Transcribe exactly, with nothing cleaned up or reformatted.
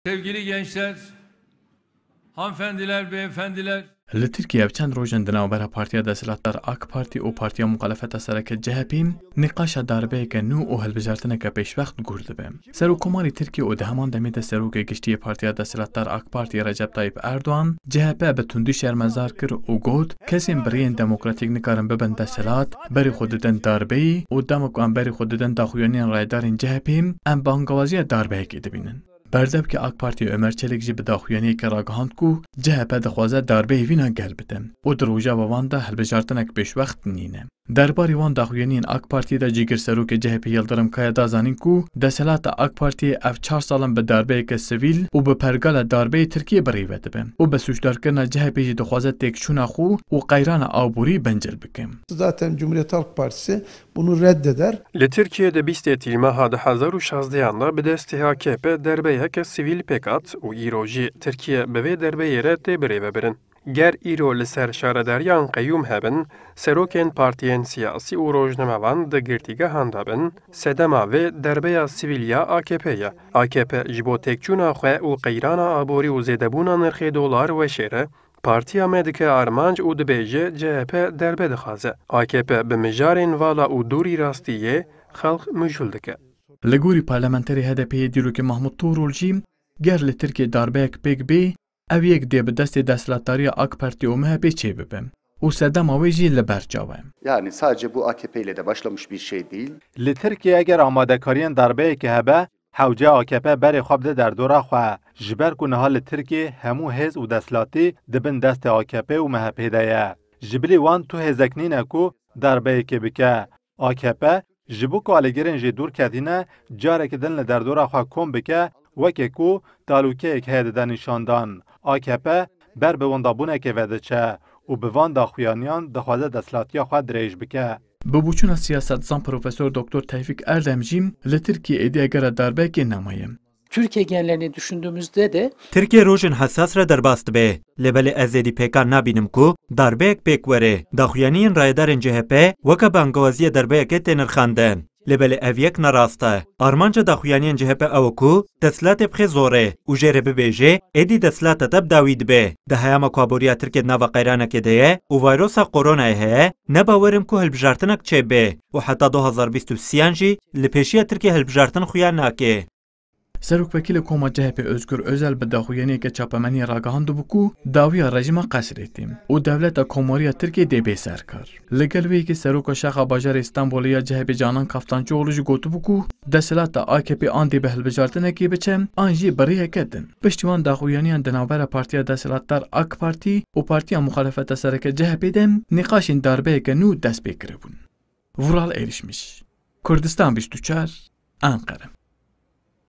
Sevgili gençler, hanımefendiler, beyefendiler. Li Tirkiye ev çend roj in di navbera Partiya Desthilatdar AK Partî û Partiya Muxalefeta Sereke C H P nîqaşa darbeyeke nû û hilbijartineke pêşwext gûr dibe. Serokkomarê Tirkiye û di heman demê de Serokê Giştî yê Partiya Desthilatdar AK Partî Recep Tayyip Erdogan, C H P bi tundî şermezar kir û got, kesên bi rêyên demokratîk nikarin bibin desthilat, berê xwe didin darbeyê û dema ku em berê xwe didin daxuyaniyên rayedarên C H P, em bi angawaziya darbeyekê dibînin. Berdevkê AK Partiyê Ömer Çelik jî bi daxuyaniyekê ragihand ku C H P dixwaze darbeyê vîna gel bide û di rojeva van de hilbijartinek pêşwext nîne. Derbarê wan daxuyaniyên AK Partiyê de Cîgirserokê C H P Yildirim Kaya da zanîn ku desthilata AK Partiyê ev çar sal in bi darbeyeke sivîl û bi pergala darbeyê Tirkiyê bi rê ve dibe û bi sûcdarkirina C H P jî dixwaze têkçûna xwe û qeyrana aborî bencil bike. Zaten Cumhuriyet Halk Partisi bunu reddeder. Li Tirkiyê di bîstê tîrmeha du hezar û şazdehan de bi destê A K P derbeyeke sivîl pêk hat û îro jî Tirkiye bi vê derbeyê re tê birêvebirin. Ger îro li ser şaredariyan qeyûm hebin, serokên partiyên siyasî û rojnamevan di girtîgehan de bin, sedema vê derbeya sivîl ya A K P ye. A K P ji bo têkçûna xwe û qeyrana aborî û zêdebûna nirxê dolar weşêre, partiya me dike armanc û dibêje C H P derbe dixwaze. A K P bi mijarên vala û dûrî rastî yê xelq mijûl dike. Li gorî parlamenterê H D P'ê yê dîrokê Mahmut Torol jî, ger li Tirkiyê darbeyek pêk bê, ev yek dê bi destê desthilatdariya AK Partî û M H P çêbibe û sedema wê jî li ber çav e. Yani sadece bu A K P ile de başlamış bir şey değil. Li Tirkiyê eger amadekariyên darbeyekê hebe, hewce A K P berê xwe bide derdora xwe. Ji ber ku niha li Tirkiyê hemû hêz û desthilatî di bin destê A K P û M H P de ye. Ji bilî wan tu hêzek nîne ku darbeyekê bike. A K P ji bo ku alîgirên jê dûr ketîne, carekî din li derdora xwe kom bike, weke ku talûkeyek heye dide nîşandan. A K P ber bi wendabûnekê ve diçe û bi van daxuyaniyan dixwaze desthilatiya xwe dirêj bike. Bi boçûna siyasetzan Profesor Doktor Tevfîk Erdem jî li Tirkiyê êdî egera darbeyekê nemaye. Türkiye genelini düşündüğümüzde de Tirkiye rojên hesas re derbas dibe. Lê belê ez êdî pêkan nabînim ku darbeyek pêk were. Daxuyaniyên rayedarên C H P weke bi angawaziyê derbeyekê tê nirxandin. Lê belê ev yek ne rast e. Armanca daxuyaniyên C H P ew e ku desthilatê bixê zorê û jê re bibêje, êdî desthilata te bi dawî dibe. Di heyama ku aboriya Tirkiye di nava qeyranekê de ye û vayrosa koronayê heye, ne bawer im ku hilbijartinek çêbe û heta du hazar bîst û sêyan jî li pêşiya Tirkiye hilbijartin xuya nake. Serokwekîlê Koma C H P Özgür Özel bi daxuyaniyeke çapemeniyê ragihandibû ku dawiya rejîma qesrê tê û dewleta Komariya Tirkiyê dê bê serkar. Li gel wê yekê seroka şaxa bajarê Stenbolê ya C H P Canan Kaftancıoğlu jî gotibû ku desthilata A K P an dê bi hilbijartinekê biçe an jî bi rêyeke din. Piştî wan daxuyaniyan di navbera Partiya Desthilatdar AK Partî û Partiya Muxalefeta Sereke C H P de nîqaşên darbeyeke nû dest pê kiribûn. Vural Erişmiş, Kurdistan bîst û çar, Enqere.